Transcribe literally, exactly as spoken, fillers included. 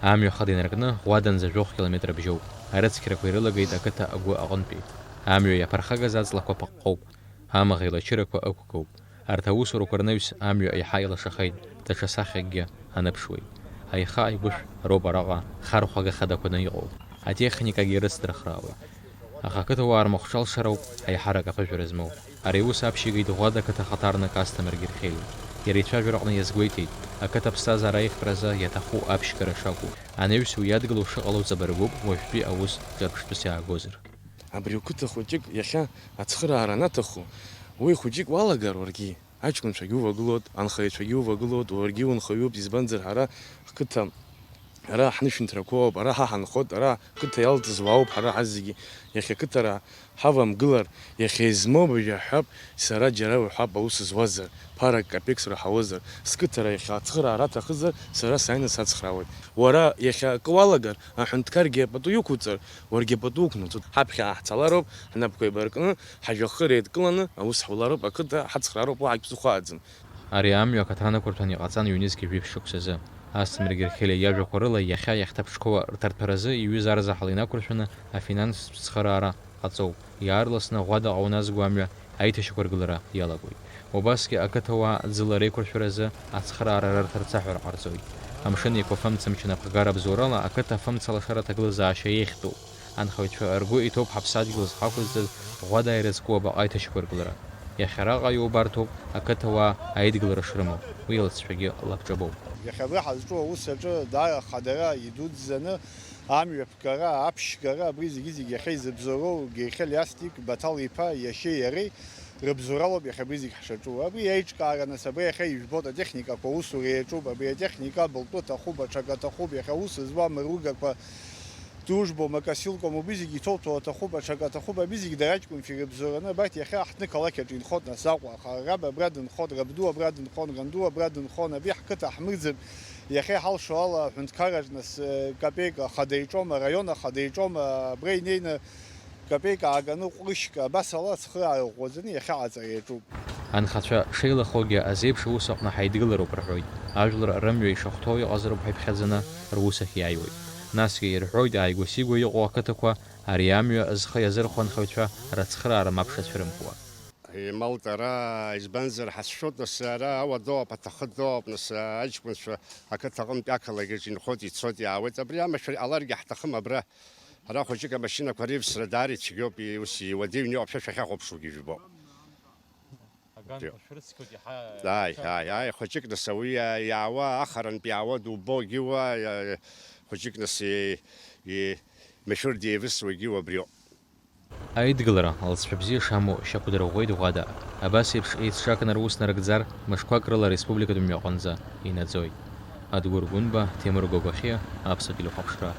Амҩа хада инаркны Ӷәаданӡа жәохә километр абжьоуп. Арыцқьарақәа ирылагеит ақыҭа агәы аҟынтәи. Амҩа иаԥырхагаз аҵлақәа ԥыҟҟоуп. Амаӷ еилачырақәа ықәгоуп. Арҭ аусурақәа рнаҩс амҩа еиҳа илашахеит, даҽа сахьакгьы аныԥшуеит. Аиха-ааигәышә роуп араҟа хархәага хадақәаны иҟоу. Атехникагьы рыцдырхраауеит. Аха ақыҭауаа рмахәҿа алшароуп аиҳарак аԥыжәара змоу. Ари аус аԥшьигеит Ӷәада ақыҭа ахаҭарнак Асҭамыр Герхелиа. Иара ицәажәараҟны иазгәеиҭеит, ақыҭа аԥсҭазаара аихтразы иаҭаху аԥшьгара шакәу. Анаҩс уи иадгылоу шыҟало ҵабыргуп, уажәтәи аус ҿырԥштәыс иаагозар. Абри уқыҭа хәыҷык иахьа ацхыраара анаҭаху, уи хәыҷык уалагар уаргьы, аҷкәынцәагьы увагылоит, анхаҩцәагьы увагылоит, уаргьы унхаҩуп, избанзар ҳара ҳқыҭа, ара ҳнышәынҭрақәоуп, ара ҳа ҳанхоит, ара ҳқыҭа иалҵыз уаауп ҳара ҳазегьы. Иахьа қыҭара ҳавамгылар, иахьа измоу абыржәы ҳҳәап, сара џьара уҳәап аус зуазар, ԥарак капекс раҳауазар, сқыҭара иахьа ацхыраара аҭахызар, сара сааины сацхраауеит. Уара иахьа акы уалагар, аҳәынҭқаргьы апату иқәуҵар, уаргьы апату уқәнаҵоит. Ҳаԥхьаҟа ҳцалароуп, ҳнапқәа еибаркны, ҳажәҩахыр еидкыланы аус ҳулароуп, ақыҭа ҳацхраароуп, уаҳа акгьы сыхәааӡам. Ари амҩа акаҭранақәырҭәан иҟаҵан ҩнызқьи жәиԥшь шықәсазы. Асҭамыр Герхелиа иажәақәа рыла, иахьа иахьҭаԥшқоу рҭарҭәаразы иҩыза арзаҳал инақәыршәаны афинанстә цхыраара ҟаҵоуп. Иаарласны Ӷәадаҟа уназго амҩа аиҭашьақәыргылара иалагоит. Убасгьы ақыҭауаа ӡыла реиқәыршәаразы ацхыраара рырҭарц аҳәара ҟарҵоит. Амшын Еиқәафымца мчы анапхгара абзоурала ақыҭа афымца алашара аҭагылазаашьа еиӷьтәуп. Анхаҩцәа ргәы иҭоуп ҳаԥсадгьыл зҳақәызҵаз Ӷәада ирызку абаҟа аиҭашьақәыргылара. Иахьа араҟа иубарҭоуп ақыҭауаа аидгылара шрымоу, уи алҵшәагьы лабҿабоуп. Иахьа абра ҳазҿу аус аҿы даара хадара идуӡӡаны амҩа Гара, аԥшьгара, абри зегьы-зегьы иахьа изыбзоуроу Герхелиа Астик Баҭал-иԥа иашьеи иареи рыбзоуралоуп иахьа абри зегь ҳшаҿу. Абри аиҿкаара, нас, абри иахьа ижәбоит, атехникақәа аусура иаҿуп, абри атехника былтәы аҭахуп, аҽак аҭахуп, иахьа аус зуа амыругақәа, тужбома, косилкома, убри зегь иҭоуҭәо аҭахуп, аҽак аҭахуп, абри зегь дара аҷкәынцәа ирыбзоураны, абарҭ иахьа ҳҭны қалақь аҿы инхоит, нас, Аҟәа, аха раб абра дынхон, рабду абра дынхон, ранду абра дынхон, абри ҳқыҭа ҳмырӡып, иахьа иҳалшо ала, аҳәынҭқарраҿ, нас, э, капеик ахада иҿома, араион ахада иҿома, абра инеины капеик ааганы ҟәрышьк, абас ала ацхыраара ӷәӷәаӡаны иахьаҟаҵара иаҿуп. Анхацәа шеилахогьы азеиԥш аус аҟны ҳаидгылароуп рҳәоит. Ажәлар рымҩа ишахәҭоу иҟазароуп ҳаиԥхьаӡаны рус ахь иааиуеит. Насгьы ирҳәоит ааигәа-сигәа иҟоу ақыҭақәа ари амҩа зхы иазырхәо анхаҩцәа рыцхыраара мап шацәырымкуа. Ималт ара, избанзар, ҳазшоит, нас, ара ауадоуп, аҭахыдоуп, нас, аҷкәынцәа ақыҭа аҟынтәи ақалақь аҿы инхоит, ицоит, иаауеит. Абри амашәыр ҟаларгьы ҳҭахым абра. Ара хәыҷык амашьынақәа рывсра даара ицәгьоуп, и-, ус иуадаҩны иҟоуп, шәа шәахьахәаԥшуагьы жәбо. Аганқәа шәрыцқьоит иаҳа. Ааи, ааи, ааи, хәыҷык, нас, ауи иа-, иаауа, ахарантә иаауа, дубо, агьиуа, иа-, хәыҷык, нас, и-, и-, машәыр деивысуа, агьиуа абриоуп. Аидгылара алҵшәа бзиа шамоу шьақәдырӷәӷәеит Ӷәада. Абас еиԥш еицҿакны рус нарыгӡар, мышқәак рыла ареспубликатә мҩа аҟынӡа инаӡоит. Адгәыр Гәынба, Ҭемыр Гогәахьиа, Аԥсуа телехәаԥшра.